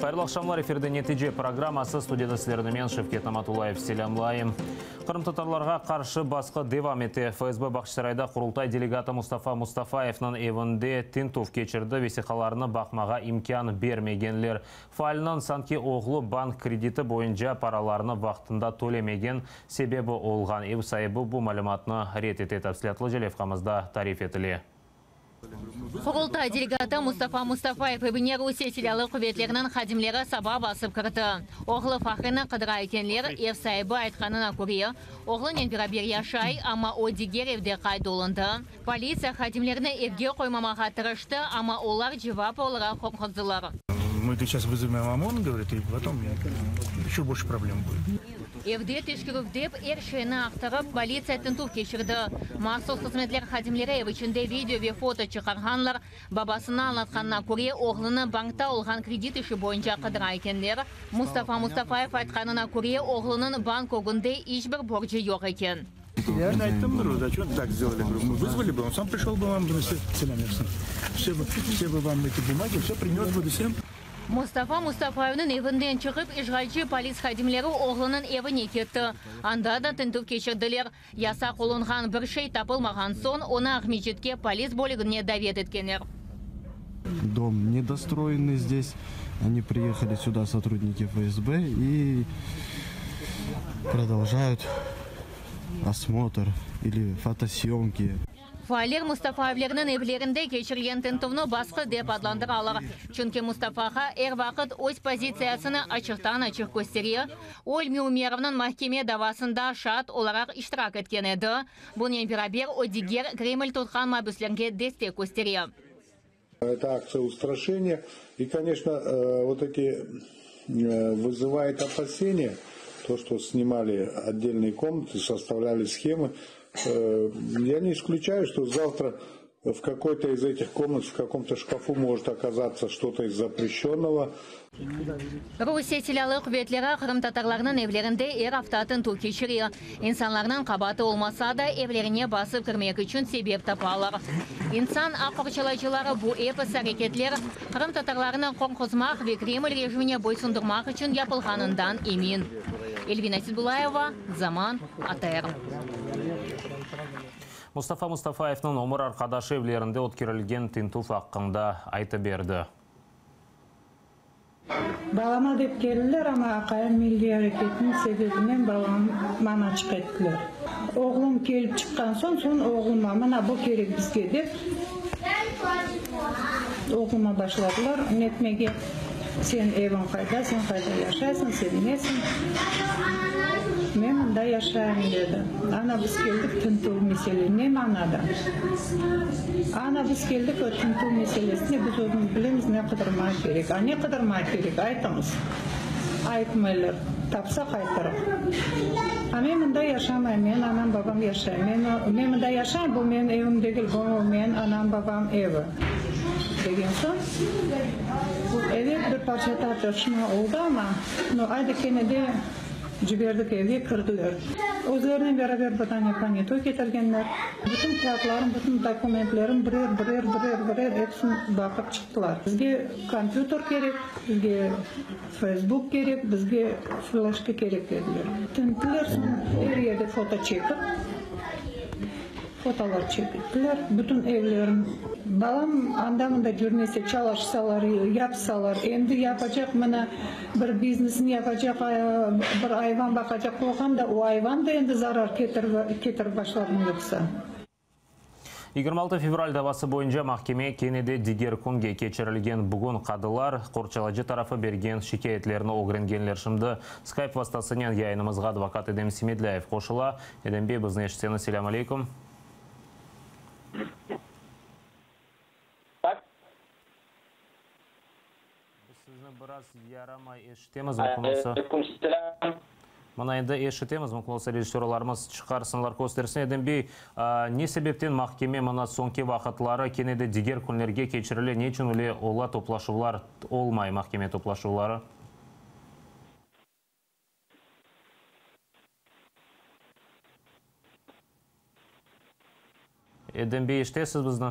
Hayırlı aqşamlar, efirde Netice programması, studiyada sizlerni men, Şevket Namatullayev, selâmlayım. Qırımtatarlarğa qarşı basqı devam ete. FSB Bağçasarayda Qurultay delegatı Mustafa Mustafayevniñ evinde tintüv keçirdi, vesiqalarnı baqmağa imkân bermegenler. Faalniñ sanki oğlu bank krediti boyunca paralarnı vaqtında tölemegen sebebi olğan. Ev saibi bu malümatnı red ete. Tafsilâtlıca levhamızda tarif etile. Qurultay delegatı Mustafa Mustafayev evine Rusiye Silâlı quvetleriniñ hadimleri saba basıp kirdi. Oğlu Fahrini qıdıra ekenler, ev saibi aytqanına köre, oğlunen beraber yaşay, amma o diger evde qayd olundı. Politsiya hadimlerini evge qoymamağa tırıştı, amma olar cevap olaraq qorquzdılar. Mı seyças vızovem OMON, govorit, i potom eşö bolşe problem budet. Evde teşkerüv dep, er şeyni aqtarıp, politsiya tintüv keçirdi. Mahsus hızmetler hadimleri ev içinde video ve foto çıqarğanlar. Babasınıñ añlatqanına köre, oğlunı bankta olğan kredit işi boyunca qıdıra ekenler. Mustafa Mustafayev aytqanına köre, oğlunıñ bank ögünde iç bir borcu yoq eken. Men ayttım, говорю, зачем так сделали, говорю, мы вызвали бы, он сам пришел бы вам, все бы вам эти бумаги, все принес бы всем. Mustafa Mustafayevniñ evinden çıqıp, işğalci polis hadimleri oğlunıñ evine ketti. Anda da tintüv keçirdiler. Yasaq olunğan bir şey tapılmağan soñ, onı Aqmescitke polis bölügine davet etkenler. Dom nedostroyennyy zdes. Oni priyehali süda sotrudniki FSB i prodoljayut osmotr ili fotosyomki. Faaller Mustafayevlerniñ evlerinde keçirilgen tintüvni basqı dep adlandıralar, çünki Mustafağa er vaqıt öz pozitsiyasını açıqtan-açıq köstere. O, İlmi Umerovnıñ mahkeme davasında şaat olaraq iştirak etken edi, bunen beraber o, diger Kreml tutqan mabüslerge destek köstere. Eto aktsiya ustraşeniya i, koneçno, vot eti vızıvaet opaseniya, to, çto snimali otdelnıye komnatı, sostavlyali shemı. Ya ne isklüçayu, çto zavtra v kakoy-to iz etih komnat, v kakom-to şkafu mojet okazatsya çto-to iz zapreşçennogo. Rusiye Silâlı quvetleri qırımtatarlarnıñ evlerinde er afta tintüv keçire. İnsanlarnıñ qabaatı olmasa da, evlerine basıp kirmek içün sebep tapalar. İnsan aq qorçalayıcıları bu episi areketler qırımtatarlarnı qorquzmaq ve Kreml rejimine boysundurmaq içün yapılğanından emin. Elvina Seydullayeva, Zaman, ATR. Mustafa Mustafayevniñ ömür arqadaşı evlerinde ötkerilgen tintüv aqqında aytıp berdi. Balama dep keldiler, amma aqayım milliy areketniñ sebebinen balamı manaçıq ettiler. Oğlum kelip çıqqan soñ, soñ oğluma, mına bu kerek bizge dep, oğluma başladılar netmege, sen eviñ qayda, sen qayda yaşaysıñ, sen nesiñ? Men mında yaşayım, dedi. Ana biz keldik tintüv mesele, ne manada? Ana biz keldik o tintüv meselesine, biz özümiz bilemiz ne qıdırmaq kerek. A ne qıdırmaq kerek, aytıñız. Aytmaylar. Tapsaq aytırıq. A men mında yaşamayım, menim anam babam yaşay. Men, men mında yaşayım, bu menim evim degil, bu menim anam babam evi, degen soñ, evet, bir parça tartışma oldı amma, no, ayda kene de Ciberdik evge, kirdiler. Özlerinen beraber bir dane panyetoy ketirgenler. Bütün kâğıtlarım, bütün dokumentlerim birer, birer, birer, birer episini baqıp çıqtılar. Bizge kompyuter kerek, bizge feysbuk kerek, bizge fleşka kerek dediler. Tinttiler, soñ er yerde foto çekip. Fotolar çektiler, bütün evlerin. Balam anda-mında yürmese, çalışsalar, yapsalar, endi yapacaq mına bir biznesini yapacaq, bir ayvan baqacaq olğan da, o ayvan da endi zarar ketirip başladımı yoqsa? 26 fevral davası boyunca mahkeme kene de diger künge keçirilgen. Bugün qadılar, qorçalayıcı tarafı bergen şikâyetlerni ögrengenler. Şimdi Skype vastasınen yayınımızğa advokat Edem Semedlâyev qoşula. Edem bey, bizni eşitseñiz, selâm aleyküm. Biz sizni biraz yaramay eşitemiz, mümkün olsa. Aleyküm selâm. Mına endi eşitemiz, mümkün olsa rejissörlarımız çıqarsınlar, köstersin. Edem bey, ne sebepten mahkeme mına soñki vaqıtları kene de diger künlerge keçirile, ne içün öyle ola, toplaşuvlar olmay, mahkeme toplaşuvları? Edem bey, eşitesiz bizni?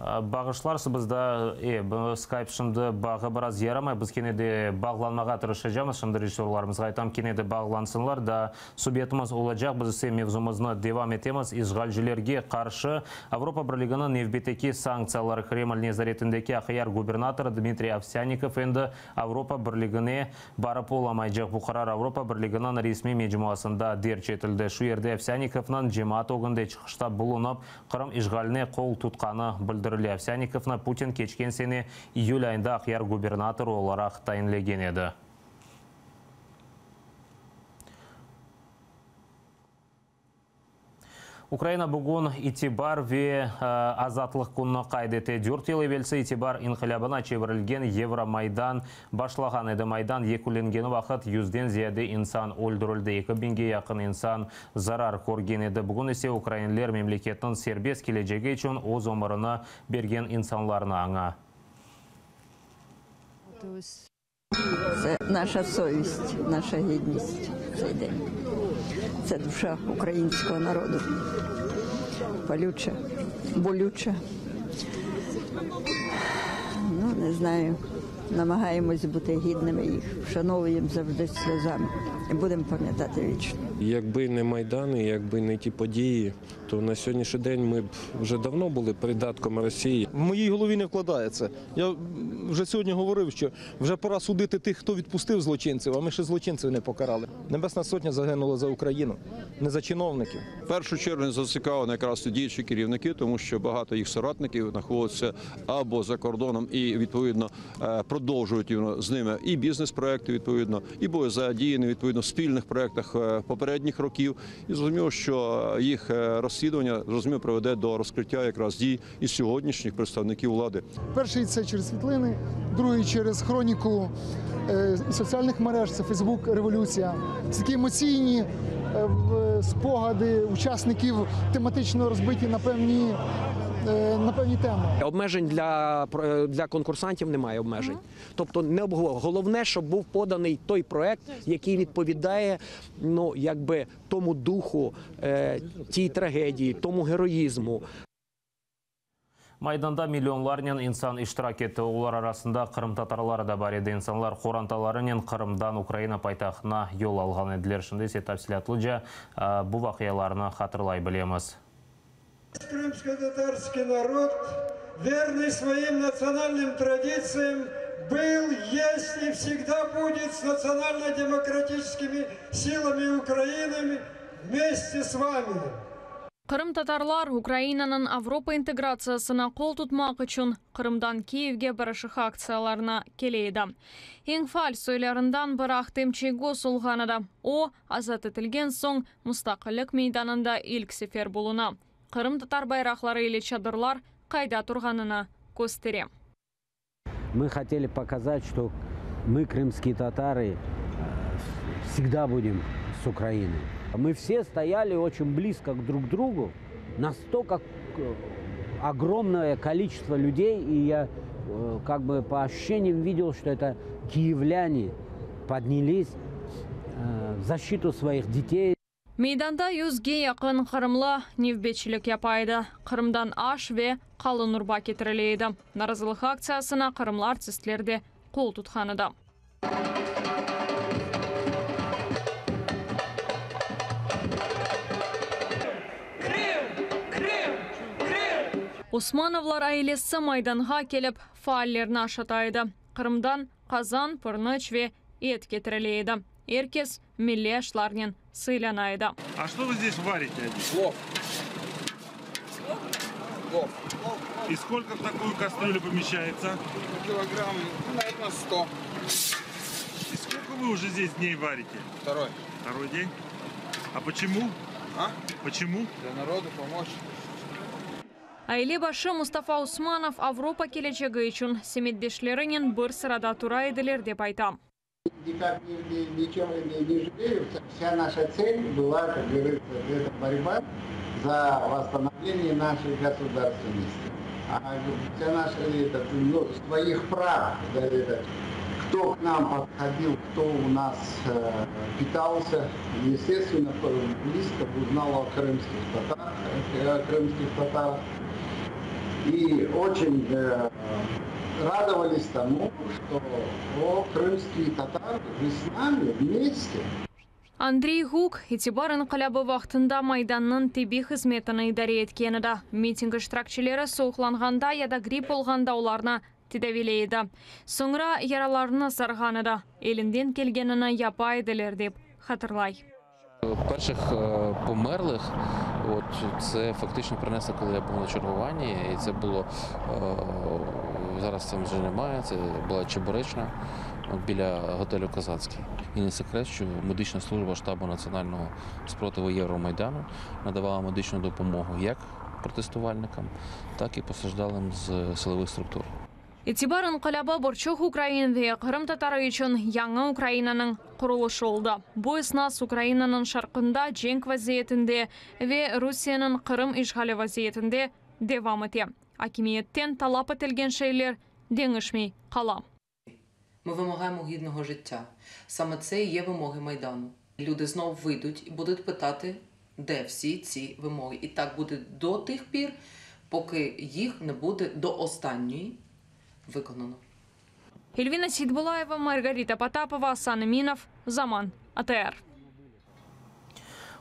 Bağışlarsız, bizda, e, Skype şimdi bağı biraz yaramay, biz kene de bağlanmağa tırışacamız. Şimdi rejissörlarımızğa aytam, kene de bağlansınlar da, subetimiz olacaq. Biz ise mevzumıznı devam etemiz. İşğalcilerge qarşı Avropa Birliginiñ nevbetteki sanktsiyaları Kreml nezaretindeki Aqyar gubernatorı Dmitriy Ovsânnikov endi Avropa Birligine barıp olamaycaq. Bu qarar Avropa Birliginiñ resmiy mecmuasında derc etildi. Şu yerde Ovsânnikovnıñ cemaat ögünde çıqışta bulunıp, Qırım işğaline qol tutqanı bildirile. Ovsânnikovnı Putin keçken sene iyül ayında Aqyar gubernatorı olaraq tayinlegen edi. Ukraina bugün İtibar ve azatlıq kününi qayd ete. Dört yıl evelsi İtibar inqilâbına çevirilgen Yevromaydan başlağan edi. Maydan yekünlengeni vaqıt yüzden ziyade insan öldürildi, eki biñge yaqın insan zarar körgen edi. Bugün ise ukrainler memleketniñ serbest kelecegi içün öz ömürini bergen insanlarnı aña. Це наша совість, наша гідність цей день. Це душа українського народу. Палюча, болюча. Ну, не знаю. Намагаємось бути гідними їх, вшановуємо завжди сльозами і будемо пам'ятати вічно. Якби не Майдан, і якби не ті події, то на сьогоднішній день ми б вже давно були придатком Росії. В моїй голові не вкладається. Я вже сьогодні говорив, що вже пора судити тих, хто відпустив злочинців, а ми ще злочинців не покарали. Небесна Сотня загинула за Україну, не за чиновників. В першу чергу зацікавлені якраз діючі керівники, тому що багато їх соратників знаходяться або за кордоном і, відповідно, продовжують з ними і бізнес-проекти, відповідно, і були задіяні, відповідно, в спільних проектах попередніх років. І зрозуміло, що їх розслідування, зрозуміло, приведе до розкриття якраз дій і сьогоднішніх представників влади. Перший – це через світлини, другий – через хроніку соціальних мереж, це Фейсбук, революція. Це такі емоційні спогади учасників, тематично розбиті на певні теми. Обмежень для конкурсантів немає обмежень. Тобто не обговорювали. Головне, щоб був поданий той проект, який відповідає, тому духу, тій трагедії, тому героїзму. Maydanda milyonlarnen insan iştirak etti. Olar arasında qırımtatarları da bar edi. İnsanlar qorantalarınen Qırımdan Ukraina paytahtına yol alğan ediler. Şimdi ise tafsilâtlıca bu vaqialarnı hatırlay bilemiz. Крымско-татарский народ, верный своим национальным традициям, был, есть и всегда будет с национально-демократическими силами Украины вместе с вами. Qırımtatarlar Ukrainanıñ Avropa integratsiyasına qol tutmaq içün Qırımdan Kiyevge barışıq aktsiyalarına kele edi. Eñ faal soylarından biri Ahtem Çiygoz olğan edi. O, azat etilgen soñ Mustaqillik meydanında ilk sefer buluna. Qırımtatar bayraqları ile çadırlar qayda turğanını köstere. Мы хотели показать, что мы, крымские татары, всегда будем с Украиной. Мы все стояли очень близко друг к другу, настолько огромное количество людей, и я по ощущениям видел, что это киевляне поднялись в защиту своих детей. Meydanda yüzge yaqın qırımlı nevbetçilik yapa edi. Qırımdan aş ve qalın urba ketirile edi. Narazılıq aktsiyasına qırımlı artistler de qol tutqan edi. Osmanovlar ailesi Maydanğa kelip faallerni aşata edi. Qırımdan qazan, pırnıç ve et ketirile edi. Er kes milliy aşlarnen sıylana edi. А что вы здесь варите? Плов. Плов. И сколько в такую кастрюлю помещается? Килограмм, наверное, 100. И сколько вы уже здесь дней варите? Второй. Второй день? А почему? А? Почему? Для народа помочь. Aile başı Mustafa Osmanov Avropa kelecegi içün semetdeşlerinen bir sırada tura ediler dep ayta. Никак ничем не жалею. Вся наша цель была, как говорится, это борьба за восстановление нашей государственности. А вся наша, это, ну, своих прав, да, это, кто к нам подходил, кто у нас питался, естественно, близко узнал о крымских татарах, о крымских татарах. И очень э, радовались тому, что о, крымские татары, вы с нами вместе. Andriy Guk, İtibar inqilâbı vaqtında Maydannıñ tibbiy hızmetini idare etken edi. Miting iştirakçileri soğuqlanğanda ya da gripp olğanda olarnı tedaviyley edi. Soñra yaralarını sarğan edi. Elinden kelgenini yapa ediler, dep hatırlay. Перших померлих, от це фактично принесли, коли я був на чергуванні, і це було зараз там вже немає. Це була Чебуречна от біля готелю Казацький. І не секрет, що медична служба штабу національного спротиву Євромайдану надавала медичну допомогу як протестувальникам, так і постраждалим з силових структур. İtibar inqilâbı bir çoq ukrain ve qırımtatarı içün yañı Ukrainanıñ qurulışı oldı. Bu esnas Ukrainanıñ şarqında cenk vaziyetinde ve Rusiyeniñ Qırım işğali vaziyetinde devam ete. Akimiyetten talap etilgen şeyler deñişmey qala. Ми вимагаємо гідного життя. Саме це і є вимоги Майдану. Люди знов вийдуть і будуть питати, де всі ці вимоги. І так буде до тих пір, поки їх не буде до останньої виконано. Эльвина Сейтбулаева, Маргарита Потапова, Асан Эминов, Заман, ATR.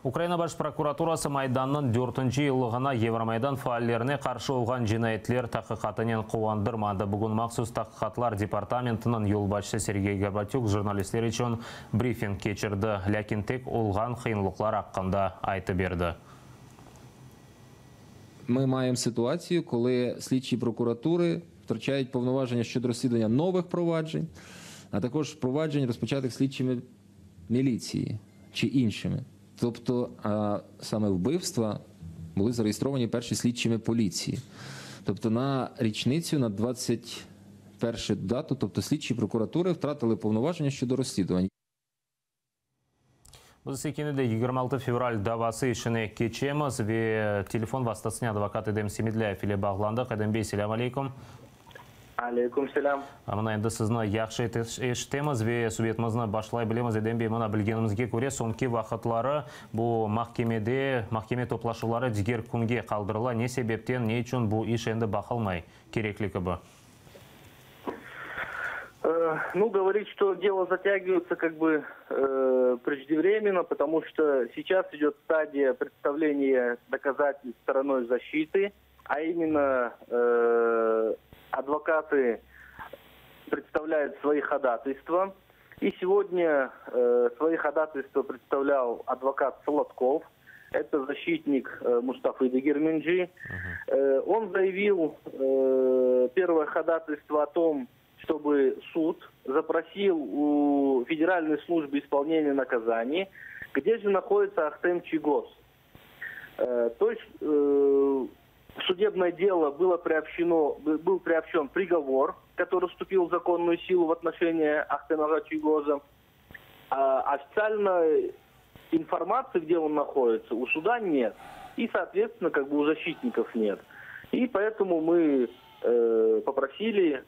Ukraina Baş prokuraturası Maydannıñ dörtünci yıllığına Yevromaydan faallerine qarşı olğan cinayetler taqiqatınen quvandırmadı. Bugün mahsus taqiqatlar departamentiniñ yolbaşçısı Sergey Gorbatük jurnalistler içün brifing keçirdi, lâkin tek olğan qıyınlıqlar aqqında aytıp berdi. Ми маємо ситуацію, коли слідчі прокуратури втрачають повноваження щодо розслідування нових проваджень, а також проваджень, розпочатих слідчими міліції чи іншими. Тобто саме вбивства були зареєстровані перші слідчими поліції. Тобто на річницю, на 21 дату, тобто слідчі прокуратури втратили повноваження щодо розслідувань. Biz kene de 26 fevral davası işine keçemiz ve telefon vastasınen advokat Edem Semedlâyev ile bağlandıq. Edem bey, selâm aleyküm. Aleyküm selâm. Mına endi sizni yahşı eşitemiz ve subetimizni başlay bilemiz. Edem bey, mına bilgenimizge köre, soñki vaqıtları bu mahkemede mahkeme toplaşuvları diger künge qaldırıla. Ne sebepten, ne içün bu iş endi baqılmay kerekli kibi? Ну, говорить, что дело затягивается как бы э, преждевременно, потому что сейчас идет стадия представления доказательств стороной защиты, а именно э, адвокаты представляют свои ходатайства. И сегодня э, свои ходатайства представлял адвокат Солодков, это защитник э, Мустафы Дегерменджи. Э, он заявил э, первое ходатайство о том, чтобы суд запросил у Федеральной службы исполнения наказаний, где же находится Ахтем Чийгоз. Э, то есть э, судебное дело было приобщено, был приобщен приговор, который вступил в законную силу в отношении Ахтема Чийгоза. А официальной информации, где он находится, у суда нет. И, соответственно, как бы у защитников нет. И поэтому мы э, попросили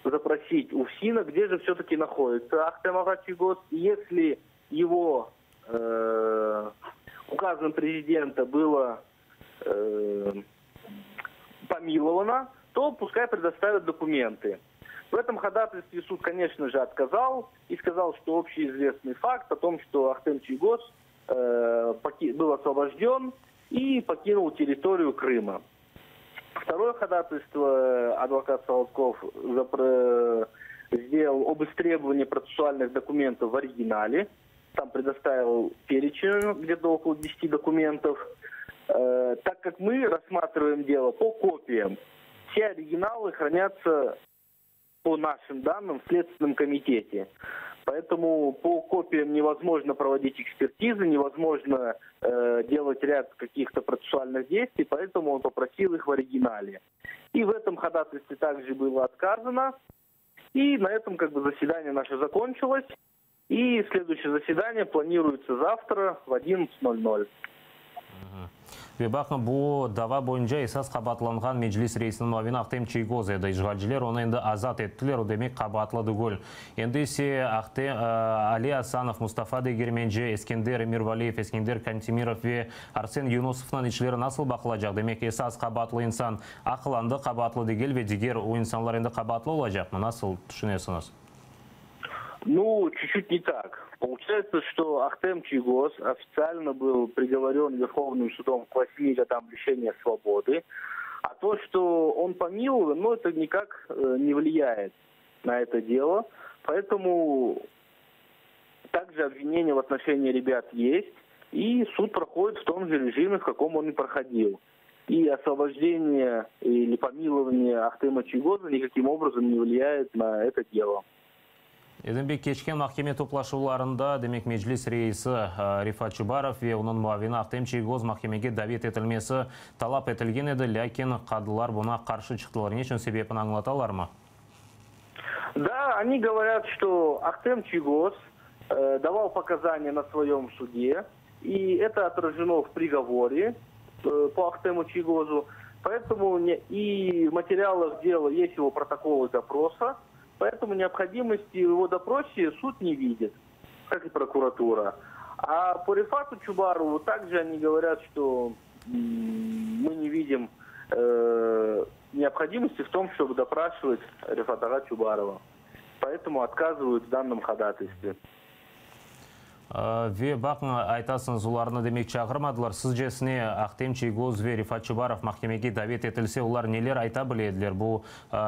запросить у ФСИНа, где же все-таки находится Ахтем ağa Чийгоз. Если его э, указом президента было э, помиловано, то пускай предоставят документы. В этом ходатайстве суд, конечно же, отказал и сказал, что общеизвестный факт о том, что Ахтем Чийгоз э, был освобожден и покинул территорию Крыма. Второе ходатайство адвокат Солодков сделал об истребовании процессуальных документов в оригинале. Там предоставил перечень где-то около 10 документов. Э, так как мы рассматриваем дело по копиям, все оригиналы хранятся по нашим данным в Следственном комитете. Поэтому по копиям невозможно проводить экспертизы, невозможно э, делать ряд каких-то процессуальных действий, поэтому он попросил их в оригинале. И в этом ходатайстве также было отказано. И на этом как бы заседание наше закончилось. И следующее заседание планируется завтра в 11.00. Ve baqıñ, bu dava boyunca esas qabaatlanğan Meclis reisiniñ muavini Ahtem Çiygoz edi. İşğalciler onı endi azat ettiler, o demek qabaatlı degil. Endi ise Ahtem, Ali Asanov, Mustafa Degermenci, Eskender Emirvaliyev, Eskender Kantemirov ve Arsen Yunusovnıñ işleri nasıl baqılacaq? Demek, esas qabaatlı insan aqlandı, qabaatlı degil ve diger o insanlar endi qabaatlı olacaqmı? Nasıl tüşünesiñiz? Ну, чуть-чуть не так. Получается, что Ахтем Чийгоз официально был приговорен Верховным судом к 8 годам лишения свободы. А то, что он помилован, ну, это никак э, не влияет на это дело. Поэтому также обвинения в отношении ребят есть. И суд проходит в том же режиме, в каком он и проходил. И освобождение или помилование Ахтема Чийгоза никаким образом не влияет на это дело. Edem bey, keçken mahkeme toplaşuvlarında, demek, Meclis reisi Refat Çubarov ve onıñ muavini Ahtem Çiygoz mahkemege davet etilmesi talap etilgen edi, lâkin qadılar buña qarşı çıqtılar. Ne içün sebepini añlatalarmı? Да, они говорят, что Ахтем Чийгоз давал показания на своем суде, и это отражено в приговоре по Ахтему Чийгозу. Поэтому и в материалах дела есть его протоколы допроса, поэтому необходимости в его допросе суд не видит, как и прокуратура. А по Рефату Чубарову также они говорят, что мы не видим э, необходимости в том, чтобы допрашивать Рефата Чубарова. Поэтому отказывают в данном ходатайстве. Ve baqıñ, aytasıñız, olarnı demek çağırmadılar. Sizcesine, Ahtem Çiygoz ve Refat Çubarov mahkemege davet etilse, olar neler ayta bile ediler? Bu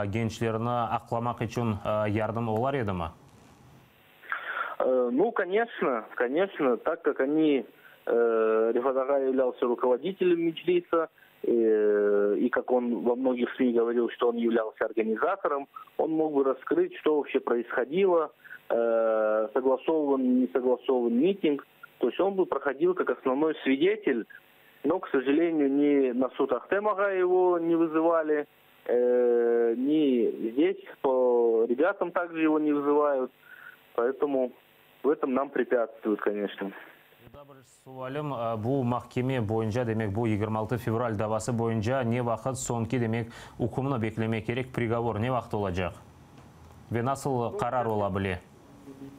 gençlerni aqlamaq içün yardım olar edimi? Ну, конечно, конечно, так как они, Refat ağa являлся руководителем Меджлиса, и как он во многих СМИ говорил, что он являлся организатором, он мог бы раскрыть, что вообще происходило, согласован, не согласован митинг. То есть он бы проходил как основной свидетель, но, к сожалению, ни на суд Ахтем ağa его не вызывали, ни здесь по ребятам также его не вызывают. Поэтому в этом нам препятствуют, конечно. Sualim, bu mahkeme boyunca, demek, bu 26 fevral davası boyunca ne vaqıt soñki, demek, ükümni beklemek kerek, prigovor ne vaqıt olacaq? Ve nasıl qarar ola bile?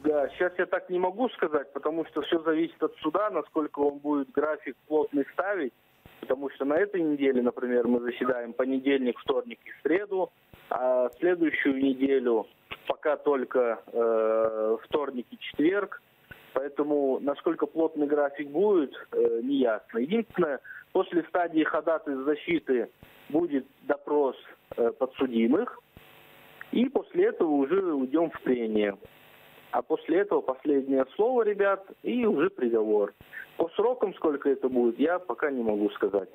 Да, сейчас я так не могу сказать, потому что все зависит от суда, насколько он будет график плотный ставить. Потому что на этой неделе, например, мы заседаем понедельник, вторник и среду, а следующую неделю пока только э, вторник и четверг. Поэтому насколько плотный график будет, э, не ясно. Единственное, после стадии ходатайств защиты будет допрос э, подсудимых, и после этого уже уйдем в прения. А после этого последнее слово, ребят, и уже приговор. По срокам, сколько это будет, я пока не могу сказать.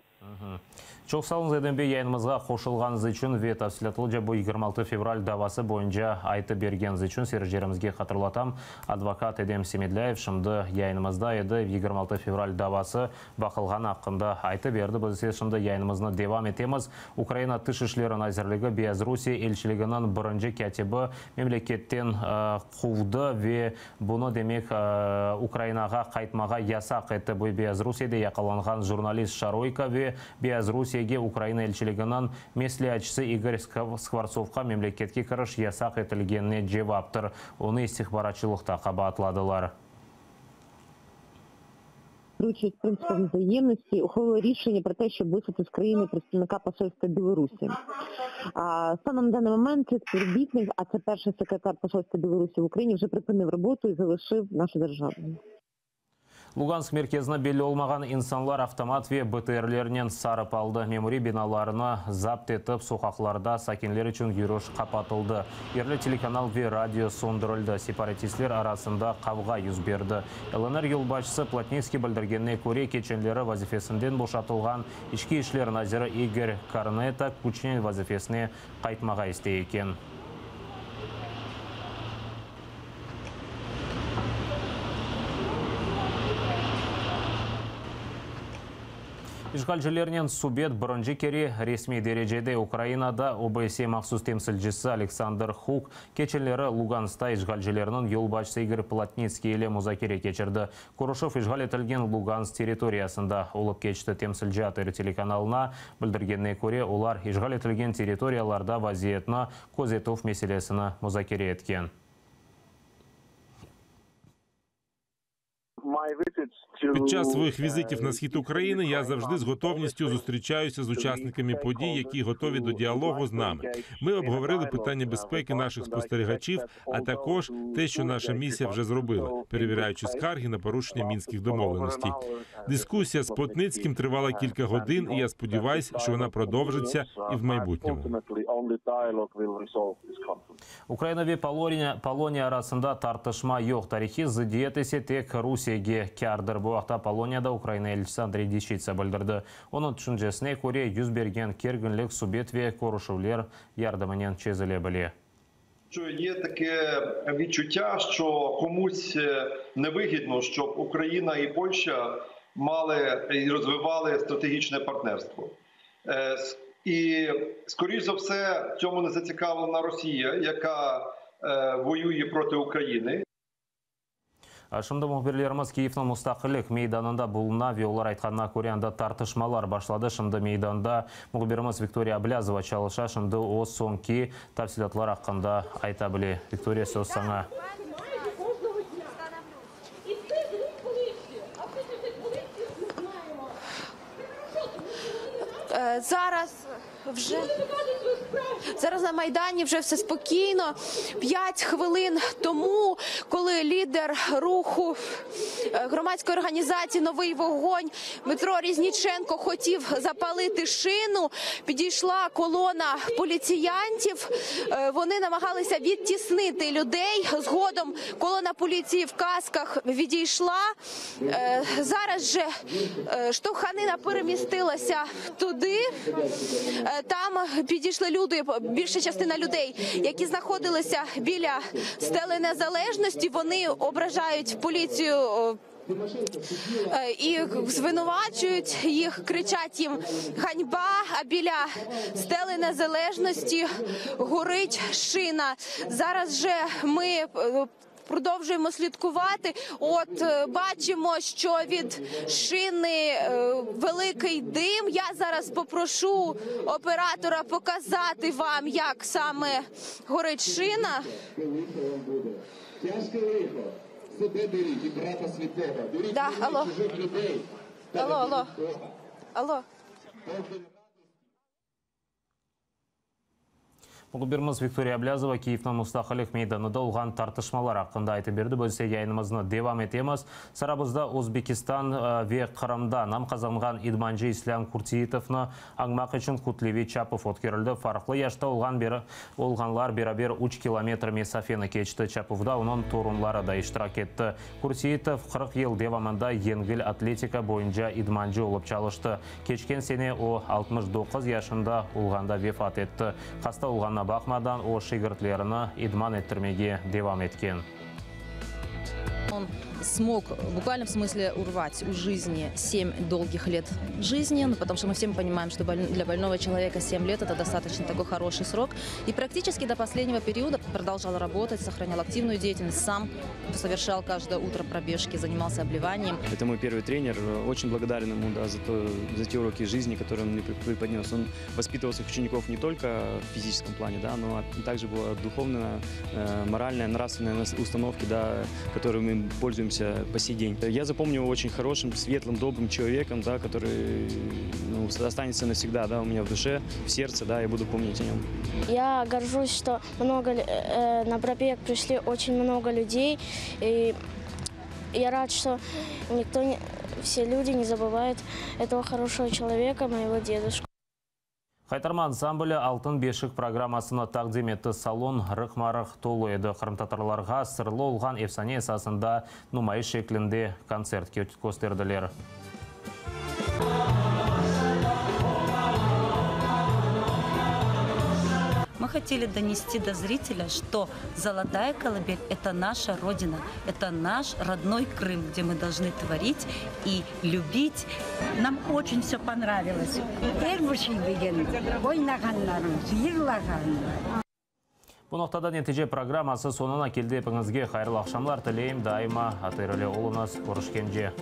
Çoq sağ oluñız, Edem bey, yayınımızğa qoşulğanıñız içün ve tafsilâtlıca bu 26 fevral davası boyunca aytıp bergeniñiz içün. Seyircilerimizge hatırlatam, advokat Edem Semedlâyev şimdi yayınımızda edi, 26 fevral davası baqılğanı aqqında aytıp berdi. Biz ise şimdi yayınımıznı devam etemiz. Ukraina Tış işleri nazirligi Beyazrusiye elçiliginiñ birinci kâtibi memleketten quvdı ve bunı, demek, Ukrainağa qaytmağa yasaq etti. Bu Beyazrusiyede yaqalanğan jurnalist Şaroyko ve Beyazrusiyege Ukraina elçiliginiñ mesleatçısı İgor Skvortsovqa memleketke kiriş yasaq etilgenine cevaptır. Onı istihbaratçılıqta qabaatladılar. Керуючись принципом взаємності, ухвалили рішення про те, щоб вислати з країни представника посольства Білорусі. А станом на даний момент цей співробітник, а це перший секретар посольства Білорусі в Україні, вже припинив роботу і залишив нашу державу. Lugansk merkezini belli olmağan insanlar avtomat ve BTRlernen sarıp aldı. Memuriy binalarını zapt etip, soqaqlarda sakinler içün yürüş qapatıldı. Yerli telekanal ve radio söndürildi. Separatistler arasında qavğa yüz berdi. LNR yolbaşçısı Plotnitskiy bildirgenine köre, keçenleri vazifesinden boşatılğan içki işler naziri İgor Korneta küçnen vazifesine qaytmağa istey eken. İşğalcilernen subet birinci kere resmiy derecede Ukrainada OBSE mahsus temsilcisi Aleksandr Huk keçenleri Luganskta işğalcilerniñ yolbaşçısı İgor Plotnitskiy ile muzakere keçirdi. Körüşüv işğal etilgen Lugansk territoriyasında olıp keçti. Temsilci ATR telekanalına bildirgenine köre, olar işğal etilgen territoriyalarda vaziyetni közetüv meselesini muzakere etken. Під час своїх візитів на схід України я завжди з готовністю зустрічаюся з учасниками подій, які готові до діалогу з нами. Ми обговорили питання безпеки наших спостерігачів, а також те, що наша місія вже зробила, перевіряючи скарги на порушення мінських домовленостей. Дискусія з Плотницьким тривала кілька годин, і я сподіваюся, що вона продовжиться і в майбутньому. Ukraina ve Poloniya arasında tartışma yoq, tarihiy zıddiyet ise tek Rusiyege kârdır. Bu aqta Poloniyada Ukraina elçisi Andrey Deşçitsa bildirdi. Onıñ tüşüncesine köre, yüz bergen kerginlik subet ve körüşüvler yardımınen çezile bile. Що є таке відчуття, що комусь невигідно, щоб Україна і Польща мали і розвивали стратегічне партнерство. І, скоріш за все, в цьому не зацікавлена Росія, яка воює проти України. Şimdi mühbirlerimiz Kiyevniñ Mustaqillik meydanında buluna ve olar aytqanına köre, anda tartışmalar başladı. Şimdi meydanda mühbirimiz Viktoriya Ablâzova çalışa. Şimdi o soñki tafsilâtlar aqqında ayta bile. Viktoriya, söz saña. Зараз вже зараз на Майдані вже все спокійно. 5 хвилин тому, коли лідер руху громадської організації «Новий вогонь» Дмитро Різніченко хотів запалити шину, підійшла колона поліціянтів. Вони намагалися відтіснити людей. Згодом колона поліції в касках відійшла. Зараз же штовханина перемістилася туди. Там підійшли люди, більша частина людей, які знаходилися біля стели Незалежності. Вони ображають поліцію і звинувачують їх, кричать їм «ганьба», а біля стели Незалежності горить шина. Зараз же ми продовжуємо слідкувати. От бачимо, що від шини великий дим. Я зараз попрошу оператора показати вам, як саме горить шина. Тяжке лихо. Себе беріть і брата сліпого. Беріть Да, алло. чужих людей. Алло, алло. Алло. Mühbirimiz Viktoriya Ablâzova Kiyevniñ Mustaqillik meydanında olğan tartışmalar aqqında aytıp berdi. Biz ise yayınımıznı devam etemiz. Sıramızda Özbekistan ve Qırımda nam qazanğan idmancı İslâm Kurtseitovnı añmaq içün kütleviy çapuv ötkerildi. Farqlı yaşta olğan olğanlar beraber üç kilometr mesafeni keçti. Çapuvda onıñ torunları da iştirak etti. Kurtseitov 40 yıl devamında yengil atletika boyunca idmancı olıp çalıştı. Keçken sene o, 69 yaşında olğanda vefat etti. Hasta olğanına baqmadan, o, şegirtlerini idman ettirmege devam etken. Он смог в буквальном смысле урвать у жизни 7 долгих лет жизни, потому что мы все понимаем, что для больного человека 7 лет – это достаточно такой хороший срок. И практически до последнего периода продолжал работать, сохранял активную деятельность, сам совершал каждое утро пробежки, занимался обливанием. Это мой первый тренер, очень благодарен ему, да, за те уроки жизни, которые он мне преподнес. Он воспитывал своих учеников не только в физическом плане, да, но также была духовная, моральная, нравственная установки, да, которыми мы пользуемся по сей день. Я запомню его очень хорошим, светлым, добрым человеком, да, который, останется навсегда, да, у меня в душе, в сердце, да, я буду помнить о нем. Я горжусь, что на пробег пришли очень много людей, и я рад, что все люди не забывают этого хорошего человека, моего дедушку. Qaytarma ansambli Altın beşik programmasını taqdim etti. Salon rıqma-rıq tolu edi. Qırımtatarlarğa sırlı olğan efsane esasında numayış şeklinde kontsert kösterdiler. Мы. хотели донести до зрителя, что Золотая колыбель – это наша Родина, это наш родной Крым, где мы должны творить и любить. Нам очень все понравилось. Er bir şey begendim. Oynağanlarımız, yırlağanlar. Bu noqtada Netice programması soñuna keldi. Epiñizge hayırlı aqşamlar tileyim. Daima ATR ile oluñız. Körüşkence.